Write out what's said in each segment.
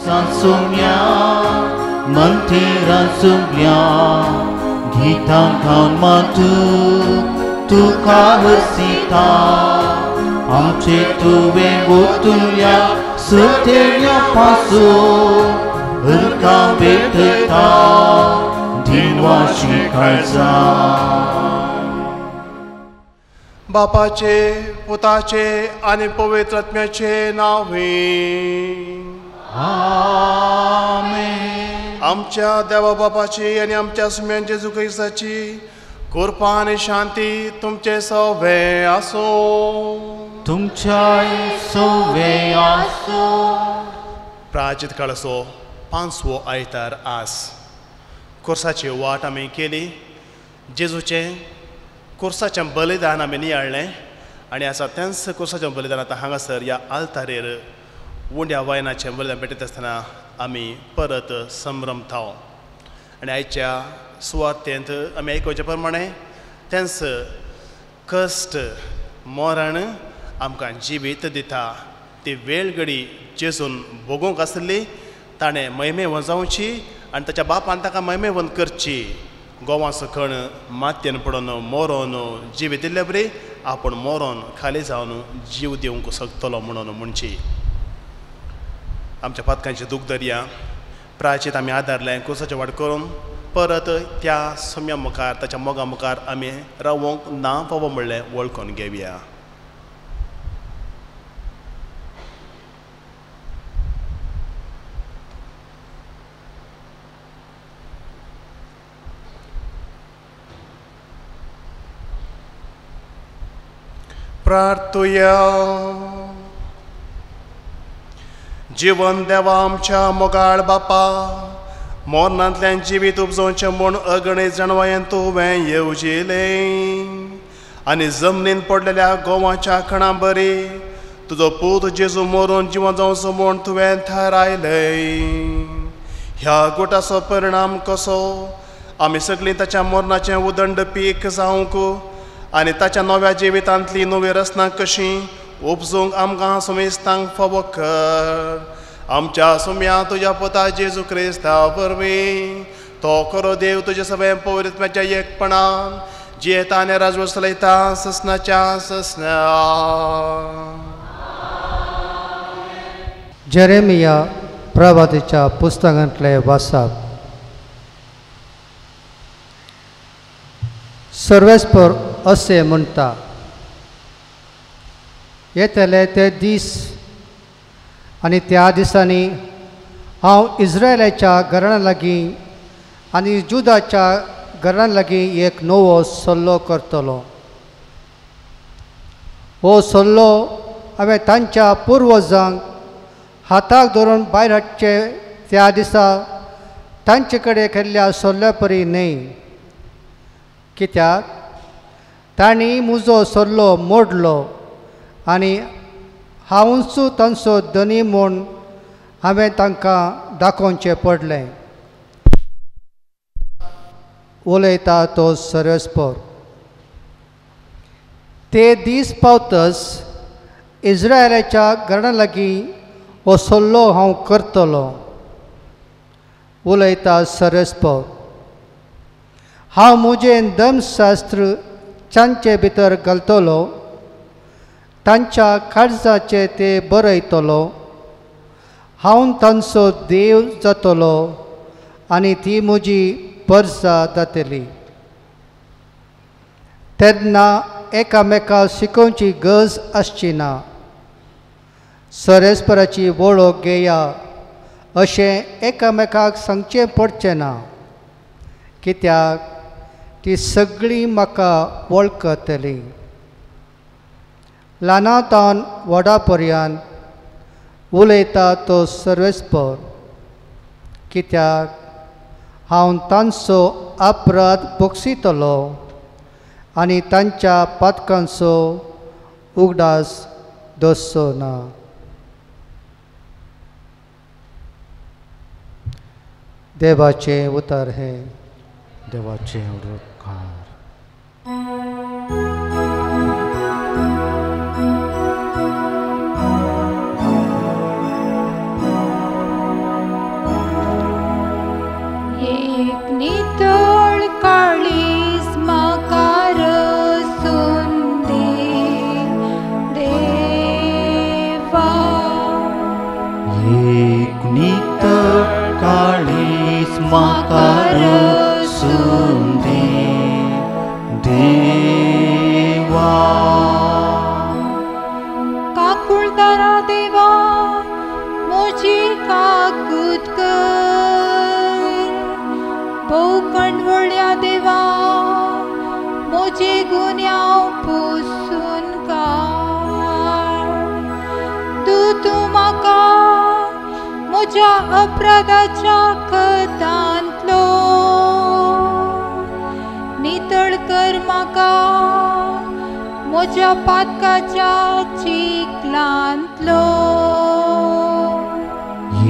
सांसोम्या मंदिरां जुमल्या गीतां गावन मातू तुका हसिता आमचे तुवें ओतुल्या सुतेल्या पासून हरका भेटता दिनवाशी काळजा. बापाचे पुताचे आनी पवित्र आत्म्याचे नांवे आमेन. आमच्या देवा बापाची आनी आमच्या सुम्यान जेजू क्रिस्ताची कृपा आनी शांती तुमचे सवे आसूं. तुमच्याय सवे आसूं. प्राचीत काळाचो पांचवो आयतार आस. कोर्साची वाट आमी केली, जेजूचें कोर्साचें बलिदान आमी नियाळ्ळें आनी आसा तेंच कोर्साचें बलिदान आतां हांगासर ह्या आल्तारेर उंड्या वायनाचें बलिदान भेटयता आसतना आमी परत संभ्रमता. आनी आयच्या सुवार्तेंत आमी आयकुचे प्रमाणें तेंच कश्ट मरण आमकां जिवीत दिता. ती वेळ घडी जेजून भोगूंक आसली, ताणें महिमेवंत जावची आनी ताच्या बापान ताका महिमेवंत करची. गोवाचो खण मातयेन पडून मरोन जिवीत दिल्ले बरी आपूण मरोन खाली जावन जीव दिवंक शकतलो म्हणून म्हणची. आमच्या पातकांची दूख दर्या प्राचीत आमी आदारलें कुसाचे वाट करून परत त्या सम्या मुखार ताच्या मोगा मुखार आमी रावोंक ना फावो म्हणलें वळखून घेवया. प्रार्थुया. जिवन देवा आमच्या मोगाळ बापा, मोरनांतल्यान जिवीत उपजोवचें म्हूण अगणीत जाणवायेन तुवें येवजिलें आनी जमनीन पडलेल्या गोवाच्या खणां बरी तुजो पूत जेजू मरून जिवन जावचो म्हूण तुवें थारायलें. ह्या गुटाचो परिणाम कसो आमी सगळीं ताच्या मरणाचें उदंड पीक जावंक आनी ताच्या नव्या जिवितांतली नवी रचना कशी उपजूंक आमकां सुमेस्तांक फावो कर. आमच्या सुम्या तुज्या पुता जेजू क्रिस्ता वरवीं तो खरो देव तुज्या सगळ्या पवित्रत्वाच्या एकपणान जियेता आनी राजवट चलयता ससनाच्या ससना. जेरेमिया प्रवादीच्या पुस्तकांतले वाचप. सर्वेस्पर असे म्हणटा, येतले ते दीस आनी त्या दिसांनी हांव इस्रायलाच्या घरां लागीं आनी जुदाच्या घरां लागीं एक नवो सल्लो करतलो. हो सल्लो हांवें तांच्या पुर्वजांक हाताक धरून भायर हाडचे त्या दिसा तांचे कडेन केल्ल्या सल्ल्या परी न्हय, कित्याक तांणी म्हजो सल्लो मोडलो आनी हांवूच तांचो धनी म्हूण हांवें तांकां दाखोवचें पडलें. उलयता तो सर्वेस्पर. ते दीस पावतच इस्रायलाच्या घरां लागीं हो सल्लो हांव करतलो. उलयता सर्वेस्पर. हांव म्हजें धर्मशास्त्र तांचे भितर घालतलो, तांच्या काळजाचे ते बरयतलो. हांव तांचो देव जातलो आनी ती म्हजी परजा जातली. तेन्ना एकामेका शिकोवची गरज आसची ना. सर्वेस्पराची वळख घेया अशें एकामेकाक सांगचें पडचें ना, कित्याक ती सगळीं म्हाका वळखतली. ल्हानांतावन व्हडा पर्यंत उलयता तो सर्वेस्पर, कित्याक हांव तांचो अपराध बोगसितलो आनी तांच्या पातकांचो उगडास दवरचो ना. देवाचें उतर हें. देवाचें उपकार. एक नितळ काळीज म्हाका रसून दी देवा. काकुळदारा देवा म्हजी काकूत कर, भोव कणवळ्या देवा म्हजे गुन्यांव पुसून काड. तूं तूं म्हाका म्हज्या अपराधाच्या खतांतलो नितळ कर, म्हाका म्हज्या पातकाच्या चिखलांतलो.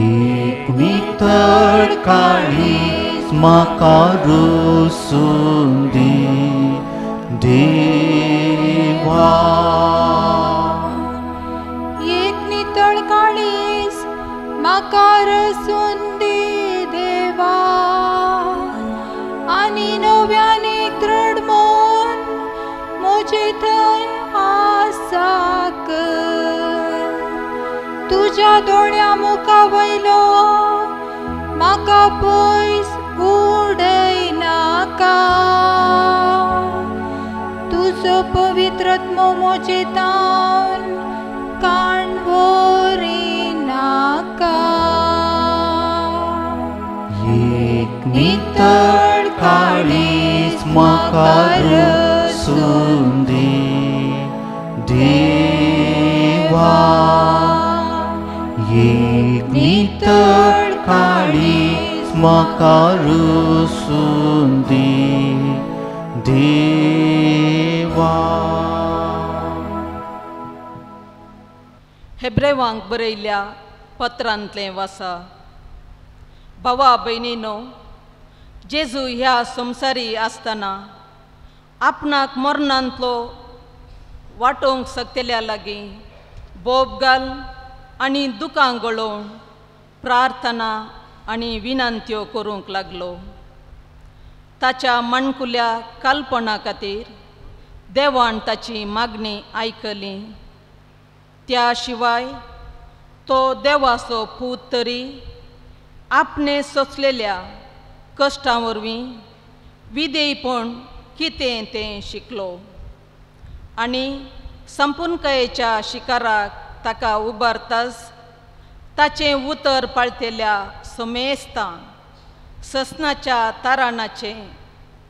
एक नितळ काळीज म्हाका रसून दी देवा. एक नितळ काळीज म्हाका रसून दी देवा, आनी नव्यान एक दृढ मन म्हजे थंय आसा कर. तुज्या दोळ्या मुखा वयलो म्हाका पयस उडयनाका, तुजो पवित्र आत्मो म्हजे तावन काण व्हरिनाका. एक नितळ काळीज म्हाका रसून दी देवा. एक नितळ काळीज म्हाका रसून दी देवा. हेब्रेवांक बरयल्ल्या पत्रांतलें वासा. भावा भयणीनो, जेजू ह्या संवसारी आसतना आपणाक मरणांतलो वाटोवंक शकतल्या लागीं बोब घाल आनी दुकां गळोवन प्रार्थना आनी विनंत्यो करूंक लागलो. ताच्या माणकुल्या कालपणा खातीर देवान ताची मागणी आयकली. त्या शिवाय तो देवाचो पूत तरी आपणे सोंसलेल्या कश्टां वरवीं विधेयपण कितें तें शिकलो आनी संपुर्णकायेच्या शिकाराक ताका उबारताच ताचें उतर पाळतेल्या समेस्तां ससनाच्या ताराणाचें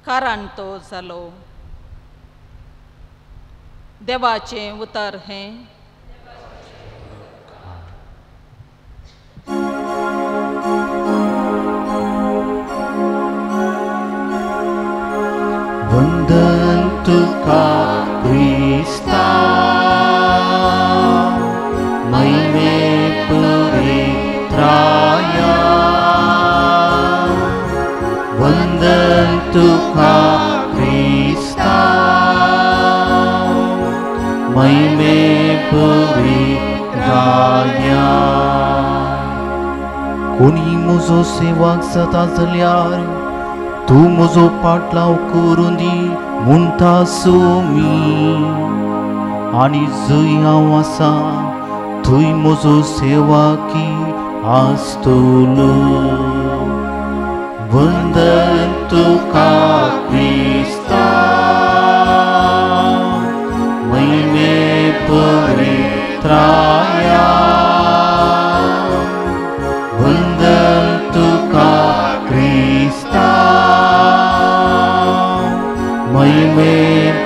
कारण तो जालो. देवाचें उतर हें. वंदन तुका क्रिस्ता, महिमे परित्राया. वंदन तुका क्रिस्ता, महिमे परित्राया. कोणी म्हजो सेवक जाता जाल्यार तूं म्हजो पाटलाव करून दी म्हणटा सोमी, आनी जंय हांव आसा थंय म्हजो सेवाकी आसतलो. वंदन तुका क्रिस्ता, महिमे परित्राया. वंदन तुका क्रिस्ता, महिमे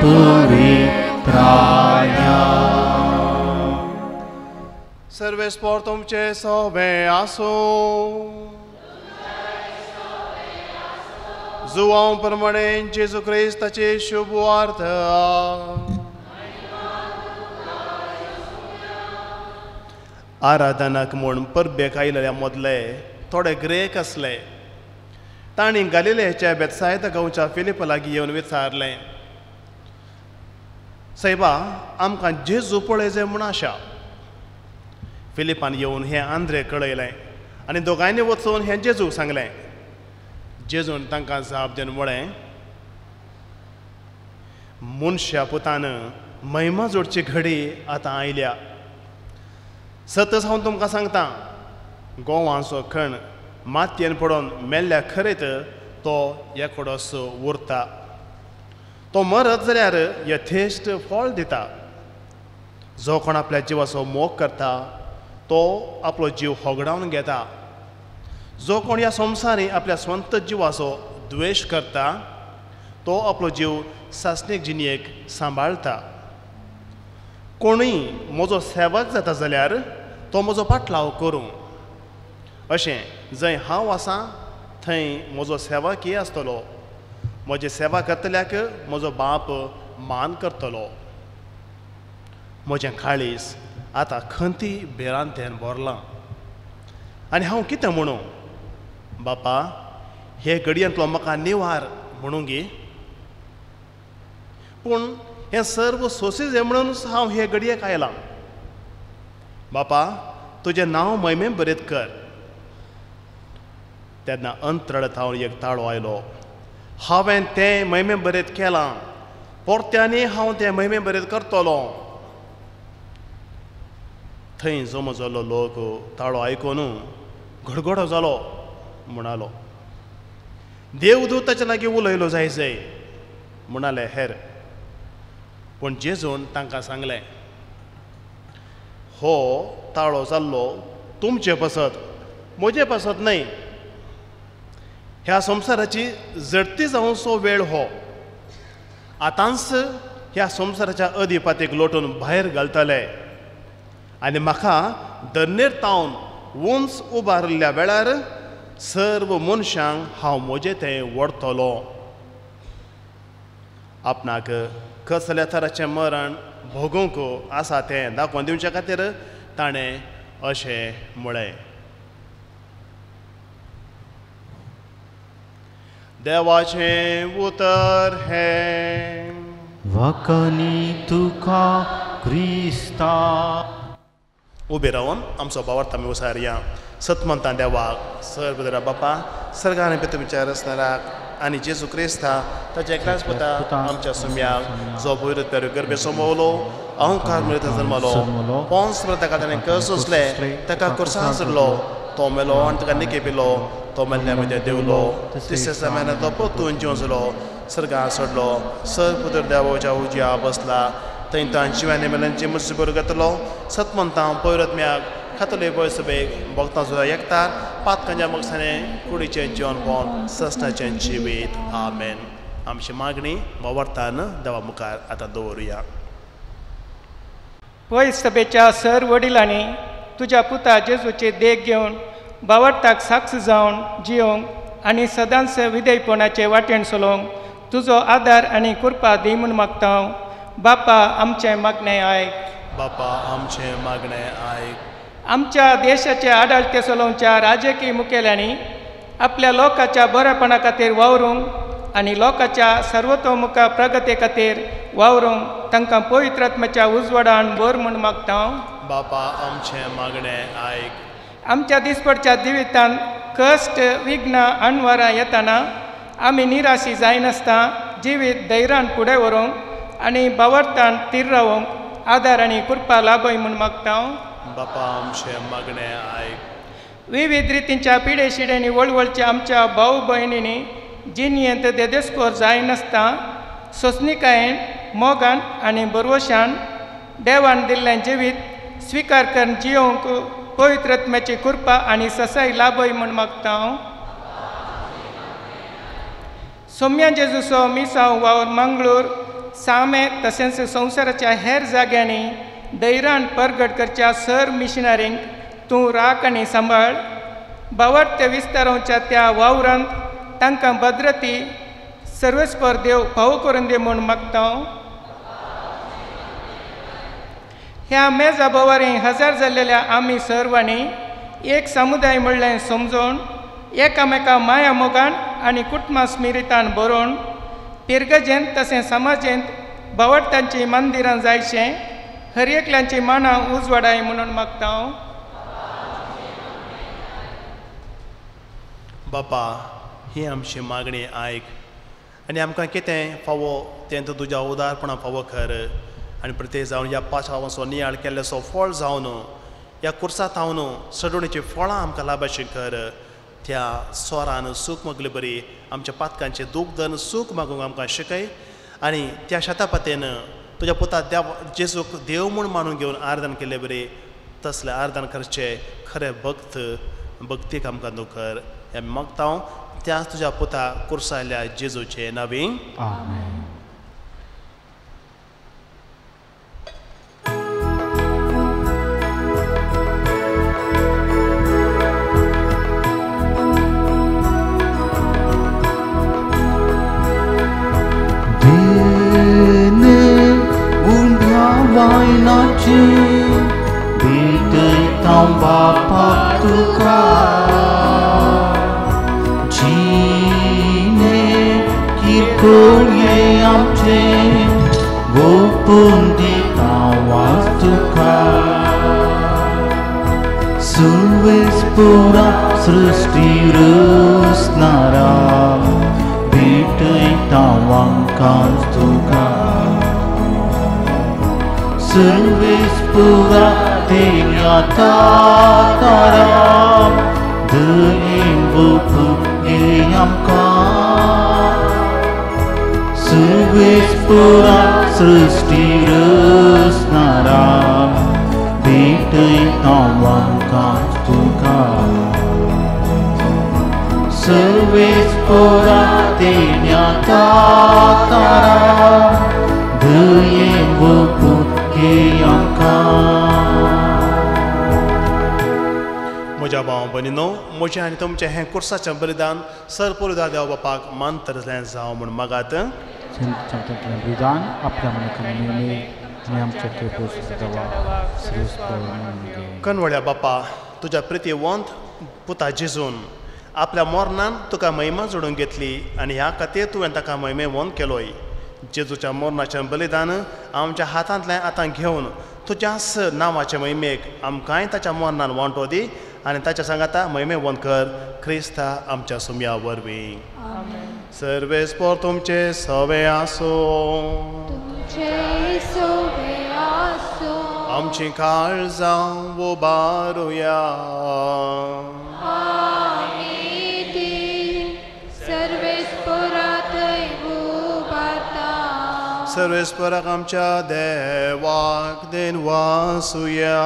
परित्राया. सर्वेस्पोर तुमचे सोबे आसूं. जुवांव प्रमाणे जेजू क्रिस्ताची शुभ वार्ता. आराधनाक म्हूण परबेक आयिल्ल्या मदले थोडे ग्रेक आसले. तांणी गालिलेच्या बेतसायदा गांवच्या फिलिपा लागीं येवन विचारलें, सायबा आमकां जेजू पळय जाय म्हूण आशा. फिलिपान येवन हें आंद्रे कळयलें आनी दोगांयनी वचून हें जेजूक सांगलें. जेजून तांकां जाप दिवन म्हळें, मनशा पुतान महिमा जोडची घडी आतां आयल्या. सतच हांव तुमकां सांगता, गोवांचो खण मातयेन पडून मेल्ल्या खरेत तो एकोडोस उरता. तो मरत जाल्यार यथेश्ट फळ दिता. जो कोण आपल्या जिवाचो मोग करता तो आपलो जीव होगडावन घेता. जो कोण ह्या संवसारी आपल्या स्वंत जिवाचो द्वेश करता तो आपलो जीव सासणीक जिणेक सांबाळटा. कोणूय म्हजो सेवक जाता जाल्यार तो म्हजो पाटलाव करूं. अशें जंय हांव आसा थंय म्हजो सेवकय आसतलो. म्हजी सेवा करतल्याक म्हजो बाप मान करतलो. म्हजें काळीज आतां खंती भिरांतेन भरलां आनी हांव कितें म्हणूं? बापा, हे घडयेंतलो म्हाका निवार म्हणूं गी? पूण हें सर्व सोंसी म्हणूनच हांव हे घडयेक आयलां. बापा, तुजें नांव महिमे बरें कर. तेन्ना अंतरळ थावन एक ताळो आयलो, हांवें तें महिमे बरें केलां, परत्यांनी हांव तें महिमे बरें करतलो. थंय जमो जाल्लो लोक ताळो आयकून घडघडो जालो. म्हणालो, देवदूत ताच्या लागीं उलयलो जाय जाय म्हणाले हेर. पूण जेजून तांकां सांगलें, हो ताळो जाल्लो तुमचे पासत, म्हजे पासत न्हय. ह्या संवसाराची झडती जावचो वेळ हो. आतांच ह्या संवसाराच्या अधिपातीक लोटून भायर घालतले आनी म्हाका धरणेर तावन उंच उबारिल्ल्या वेळार सर्व मनशांक हांव म्हजें तें व्हरतलो. आपणाक कसल्या तराचें मरण भोगूंक आसा तें दाखोवन दिवचे खातीर ताणें अशें म्हळें. देवाचें उतर हें. वखनी तुका क्रिस्ता. उबे रावन आमचो भावार्थ आमी उसारया. सतमंता देवाक सर्व बापा सर्गान तुमच्या रचणाराक आनी जेजू क्रिस्ता ताच्या एकल्याच पुता आमच्या सुम्याक जो पयर पेरू गर्भे सोंबवलो, अहंकार मेळत जल्मलो, पोंस ताका ताणें कर सोंसले, ताका कोर्सान सोडलो, तो मेलो आनी ताका निके पिलो, तो मेल्ल्या मदें देवलो, तिसऱ्या समयान तो परतून जिवन जालो, सर्गान सोडलो, सर पुत्र देवाच्या उजव्या बसला, थंय तांची जिवानी मेल्यांची मुर्सी बरो घेतलो. सतमंता पयरत्म्याक खातले पय सभेक भक्तां सुद्दां एकतार पातकांच्या मगसाने कुडीचें जिवन पोवन ससनाचें जिवीत. आमेन. आमची मागणी भावार्थान देवा मुखार आतां दवरुया. पय सभेच्या सर वडिलांनी तुज्या पुता जेजूची देख घेवन भावार्थाक साक्ष जावन जियोंक आनी सदांच विधेयपणाचे वाटेन चलोवंक तुजो आदार आनी कृपा दी म्हूण मागता. बापा आमचें मागणें आयक. बापा आमचें मागणें आयक. आमच्या देशाचे आडाळते चलोवच्या राजकीय मुखेल्यांनी आपल्या लोकांच्या बरेपणा खातीर वावरूंक आनी लोकांच्या सर्वतोमुखा प्रगती खातीर वावरूंक तांकां पवित्रात्म्याच्या उजवाडान भर म्हूण मागता. बापा आमचें मागणें आयक. आमच्या दिसपडच्या जिवितांत कश्ट विघ्न अणवारां येतना आमी निराशी जायनासतना जिवीत धैर्यान फुडें व्हरूंक आनी भावार्थान थीर रावूंक आदार आनी कृपा लाभय म्हूण मागता. बापा आमचें मागणें आयक. विविध रितींच्या पिडे शिड्यांनी वळवळच्या आमच्या भाव भयणींनी जिणेंत देदेस्पोर जायनासतना सोंसणीकायेन मोगान आनी भरवशान देवान दिल्लें जिवीत स्विकार करून जियोवंक पवित्रत्म्याची कृपा आनी ससाय लाभय म्हूण मागता. सोम्या जेजूचो मिसांव वावर मंगळूर सामे तशेंच संवसाराच्या हेर जाग्यांनी धैर्यान परगट करच्या सर मिशनरींक तूं राख आनी सांबाळ. भावार्थ विस्तारांच्या त्या वावरांत तांकां भद्रती सर्वेस्पर देव फावो करून दी म्हूण मागता. ह्या मेजा भोवारी हजार जाल्लेल्या आमी सर्वांनी एक समुदाय म्हणलें समजून एकामेका माया मोगान आनी कुटुंबा स्मिरितान बरोवन पिरगजेंत तशें समाजेंत भावार्थांची मंदिरां जायचें हर एकल्यांची मानां उजवाडाय म्हणून मागता. बापा, ही आमची मागणी आयक आनी आमकां कितें फावो तें तूं तुज्या उदारपणा फावो कर आनी प्रत्येक जावन ह्या पाशांचो नियाळ केल्ल्याचो फळ जावन ह्या कुर्सा थावन सडवणेची फळां आमकां लाभाशी कर. त्या स्वरान सूख मागले बरी आमच्या पातकांचें दूख धरून सूख मागूंक आमकां शिकय आनी त्या शतापतेन तुज्या पुता देव जेजूक देव म्हूण मानून घेवन आर्दन केले बरी तसलें आर्दन करचें खरें भक्त भक्तीक आमकां तूं कर. हें मागता हांव त्याच तुज्या पुता कुर्सायल्या जेजूचें नांवी. आमेन. बापा तुका जिणे किरकोळये आमचे गोपून दिता वास तुका सुरवेस पुरा सृष्टी रचणारा भेटयता वांकांच तुका सुरवेस पुरा देण्या तारा दयेन वोपून आमकां सुरवेस पुरा सृष्टी रचणारा भेटयता वांकांच तुका सुरवेस पुरा देण्या तारा दयेन वोपून आमकां. म्हज्या भाव भयणीनो, म्हजें आनी तुमचें हें कुर्साचें बलिदान सरपुरदा देव बापाक मानतलें जावं म्हूण मागात. बलिदान आपल्या कनवळ्या बापा, तुज्या प्रितीवंत पुता जेजून आपल्या मरणान तुका महिमा जोडून घेतली आनी ह्या खातीर तुवें ताका महिमेवंत केलोय. जेजूच्या मरणाचें बलिदान आमच्या हातांतलें आतां घेवन तुज्याच नांवाचे महिमेक आमकांय ताच्या मरणान वांटो दी आनी ताच्या सांगाता महिमेवंत कर क्रिस्ता आमच्या सुम्या वरवीं. सर्वेस्पोर तुमचे सवे आसूं. आमची काळजां उबारुया. सर्वेस्पराक आमच्या देवाक then वासुया.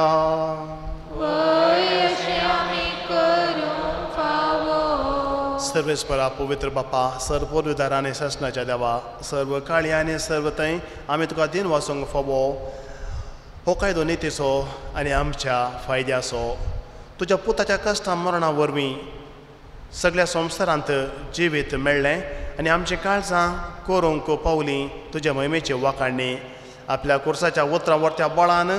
सर्वेस्परा पवित्र बापा, सर्वोद्धार आनी सासणाच्या देवा, सर्व काळी आनी सर्व थंय आमी तुका दिन वासूंक फावो हो कायदो नितीचो आनी आमच्या फायद्याचो. तुज्या पुताच्या कश्टां मरणा वरवीं सगळ्या संवसारांत जिवीत मेळ्ळें आनी आमचीं काळजां करूंक पावलीं तुज्या महिमेची वाखाणणी. आपल्या कुर्साच्या उतरां वरत्या बळान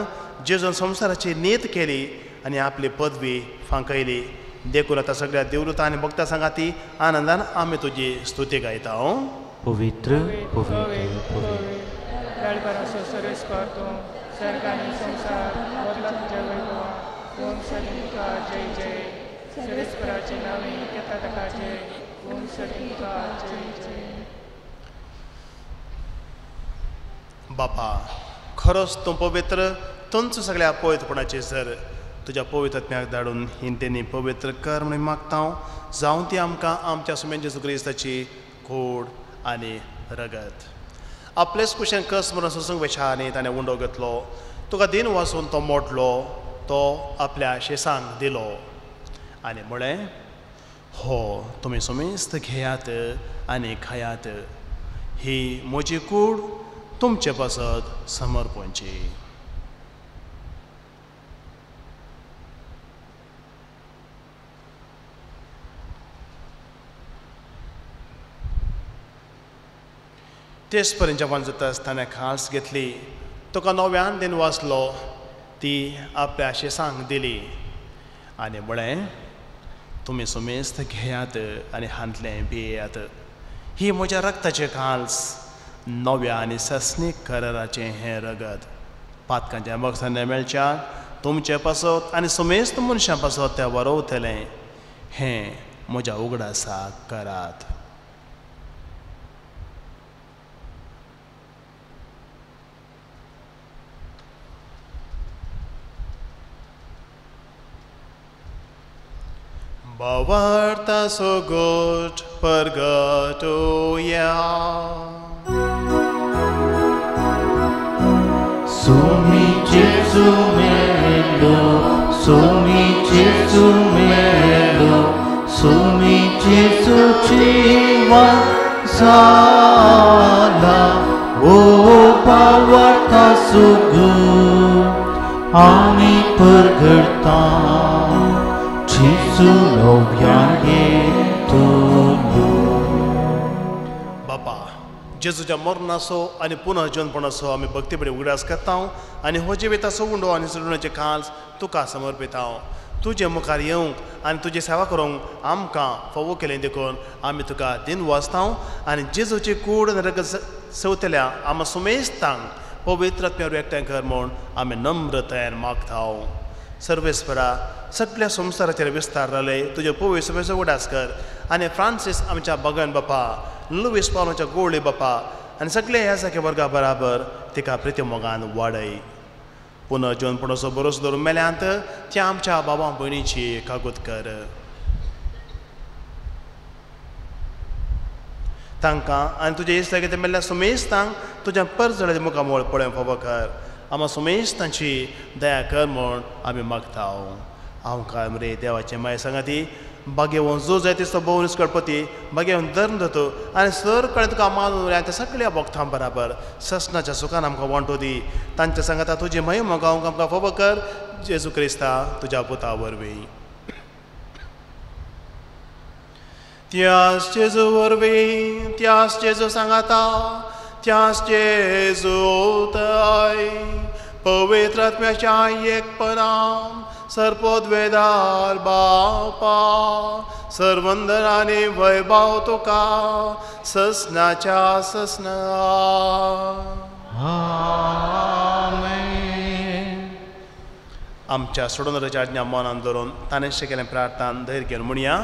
जेजून संवसाराची नीत केली आनी आपली पदवी फांकयली. देखून आतां सगळ्या देवदूतां आनी भक्तां सांगाती आनंदान आमी तुजी स्तुती गायता. पवित्र पवित्र पवित्र बापा, खरोच तूं पवित्र, तुमचो सगळ्या पवित्रपणाचे सर तुज्या पवित्र धाडून हिंतेनी पवित्र कर म्हणून मागता हांव. जावं ती आमकां आमच्या सुमेन जेजू क्रिस्ताची कोड आनी रगत. आपलेच कुशेन कस म्हणून सोसूंक वेशांनी ताणें उंडो घेतलो, तुका दिन वासून तो मोडलो, तो आपल्या शेसांक दिलो आनी म्हळें, हो तुमी सुमेस्त घेयात आनी खायात, ही म्हजी कूड तुमचे पासत समर्पणची. तेच पर्यंत जेवण जाता आसतना खास घेतली, तुका नव्यान दिन वाचलो, ती आपल्या शेसांक दिली आनी म्हळें, तुमी सुमेस्त घेयात आनी हांतलें पियेयात, ही म्हज्या रक्ताचें काल्स, नव्या आनी ससनीक कराराचें हें रगत. पातकांच्या बक्षांनी मेळच्या तुमचे पासत आनी सुमेस्त मनशां पासत तें वरोवतलें, हें म्हज्या उगडासाक करात. भावार्था सोगोट परगटोया. Sumi Jesu melo, Sumi Jesu melo, Sumi Jesu jivan sala, O भावार्था सुगु आमी परगडता जेजू नव्यान येतलो. बापा, जेजूच्या मरणाचो आनी पुनर्जन्मपणाचो आमी भक्तीपणी उगडास करता आनी हो जिविताचो उंडो आनी चलण्याचे काल्स तुका समर्पिता. तुजे मुखार येवंक आनी तुजी सेवा करूंक आमकां फावो केलें देखून आमी तुका दिन वाचता आनी जेजूची कूड रगत सवतल्या आमा सुमेस्तांक पवित्र आत्म्यावर एकठांय कर म्हूण आमी नम्रतायेन मागता. सर्वेस्परा, सगळ्या संवसाराचेर विस्तार जाले तुजे पवित्र सभेचो उगडास कर आनी फ्रांसीस आमच्या भगवान बापा, लुवीस पावलाच्या गोळी बापा आनी सगळे ह्या सारक्या वर्गा बराबर तिका प्रिती मोगान वाडय. पुनर्जन्मपणाचो भरोसो धरून मेल्यांत त्या आमच्या बाबा भयणीची कागूत कर. तांकां आनी तुजे इश्ट मेल्ल्या सुमेस्तांक तुज्या परजळाच्या मुखामळ पळोवंक फावो कर. आमा सुमेस्तांची दया कर म्हूण आमी मागता. हांव काय मरे देवाचे माय सांगाती बागेवन जो जाय तिसो भोव निस्कळपती बागेवन धर्म जातो आनी सर कडेन तुका मानून त्या सगळ्या भक्तां बराबर ससनाच्या सुखान आमकां वांटो दी. तांच्या सांगाता तुजी महिमा गावंक आमकां फावो कर जेजू क्रिस्ता तुज्या पुता वरवीं. त्यास जेजू वरवीं, त्यास जेजू सांगाता, त्यास जेजू ताय पवित्र आत्म्याच्या एकपणान सर्पोद्वेदार बापा सर्वंदनाने वैभव तुका ससनाच्या ससना. आमेन. आमच्या सोडून आज्ञा मनान धरून ताणें केलें प्रार्थना धैर्य घेवन म्हणया.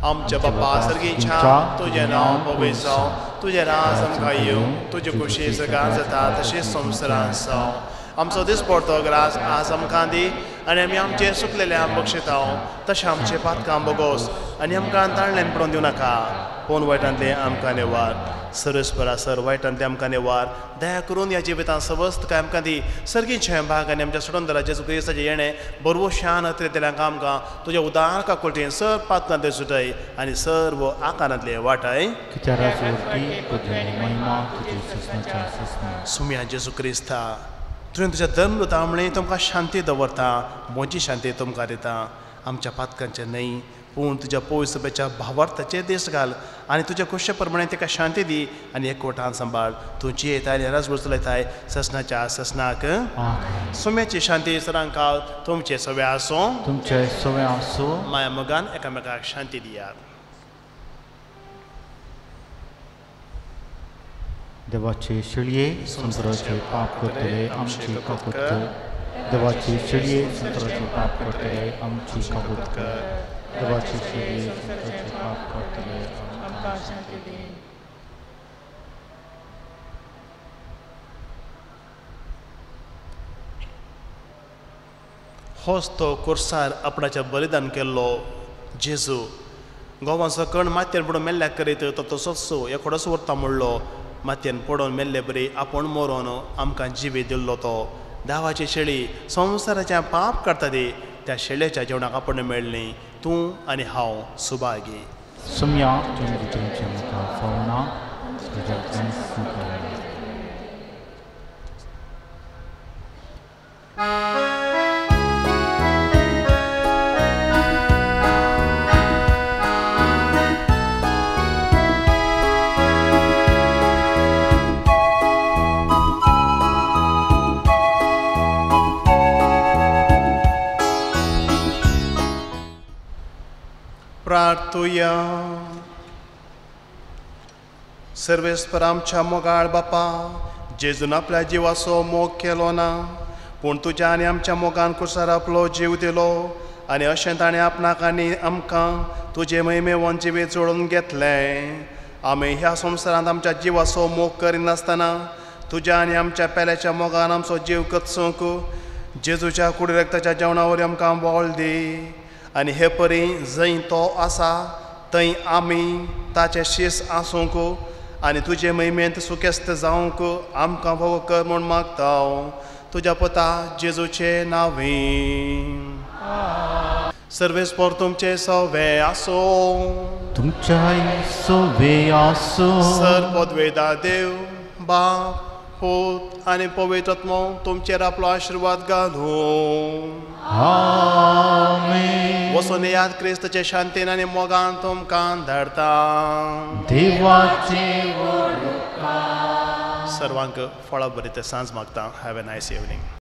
आमच्या बापा सर्गीच्या, तुजें नांव पवित्र जावं, तुजें राज आमकां येवं, तुजे खुशी सगळ्यां जाता तशेंच संवसारांत जावं. आमचो दिसपडतो ग्रास आज आमकां दी आनी आमी आमचें सुकलेलें बक्षिता तशें आमचें पातकां बोगोस आनी आमकां ताणल्यान पडोवन दिवं नाका, पूण वायटांतलें आमकां नेवार. सरस्परा सर वायटांतलें आमकां नेवार. दया करून ह्या जिवितांत सवस्त काय आमकां दी. सर्गीचें भाग आनी आमच्या सोडून जेजू क्रिस्ताचें येणें बरवो शान अत्रेतल्यांक आमकां तुज्या उदार काकुळटेन सर पातकांतलें सुटय आनी सर्व आकारांतलें वाटाय. सुम्या जेजू क्रिस्ता, तुवें तुज्या धर्म तामणे तुमकां शांती दवरता, म्हजी शांती तुमकां दिता. आमच्या पातकांचें न्हय पूण तुज्या पवित्र सभेच्या भावार्थाचेर देश घाल आनी तुज्या खुशे प्रमाणे ताका शांती दी आनी एकवटान सांबाळ. तूं जियेताय आनी राजभर चलयताय ससनाच्या ससनाक. सुम्याची शांती सदांकाळ तुमचे सवे आसूं. तुमचे सवे आसूं. माया मोगान एकामेकाक शांती दियात. देवाचे शेळये संवसाराचे पाप करतले आमची काकूत कर. देवाचे शेळये संवसाराचे पाप करतले आमची काकूत कर. देवाचे शेळये संवसाराचे पाप करतले आमकां शांती दी. होच तो कोर्सार आपणाचें बलिदान केल्लो जेजू गोवांचो कण मातयेन पडून मेल्ल्याक करीत तो तसोच एकोडोच उरता म्हणलो. मातयेन पडून मेल्ले बरी आपूण मरोन आमकां जिवी दिल्लो तो दावाची शेळी संवसाराचें पाप काडटा ती त्या शेळयेच्या जेवणाक आपूण मेळ्ळी. तूं आनी हांव सुभागी. सुम्या तुमचे मुखार फावना प्रार्थुया. सर्वेस्पर आमच्या मोगाळ बापा, जेजून आपल्या जिवाचो मोग केलो ना, पूण तुज्या आनी आमच्या मोगान कुसार आपलो जीव दिलो आनी अशें ताणें आपणाक आनी आमकां तुजे महिमेवन जिवीत जोडून घेतलें. आमी ह्या संवसारांत आमच्या जिवाचो मोग करिनासतना तुज्या आनी आमच्या पेल्याच्या मोगान आमचो जीव कचूंक जेजूच्या कुडी रक्ताच्या जेवणा वरवीं आमकां बळ दी. आनी हे परी जंय तो आसा थंय आमी ताचे शीस आसूंक आनी तुजे महिमेंत सुखेस्त जावंक आमकां भोव कर म्हूण मागता तुज्या पुता जेजूचे नांवी. सर्वेस्पोर तुमचे सवे आसूं. तुमच्याय सवे आसूं. सर पदवेदा देव बाप पूत आनी पवित्र आत्मो तुमचेर आपलो आशिर्वाद घालूं. आमेन. वचून याद क्रिस्ताचे शांतीन आनी मोगान तुमकां धाडता. देवाचे व्हड उपकार. सर्वांक फळां बरी ते सांज मागता. Have a nice evening.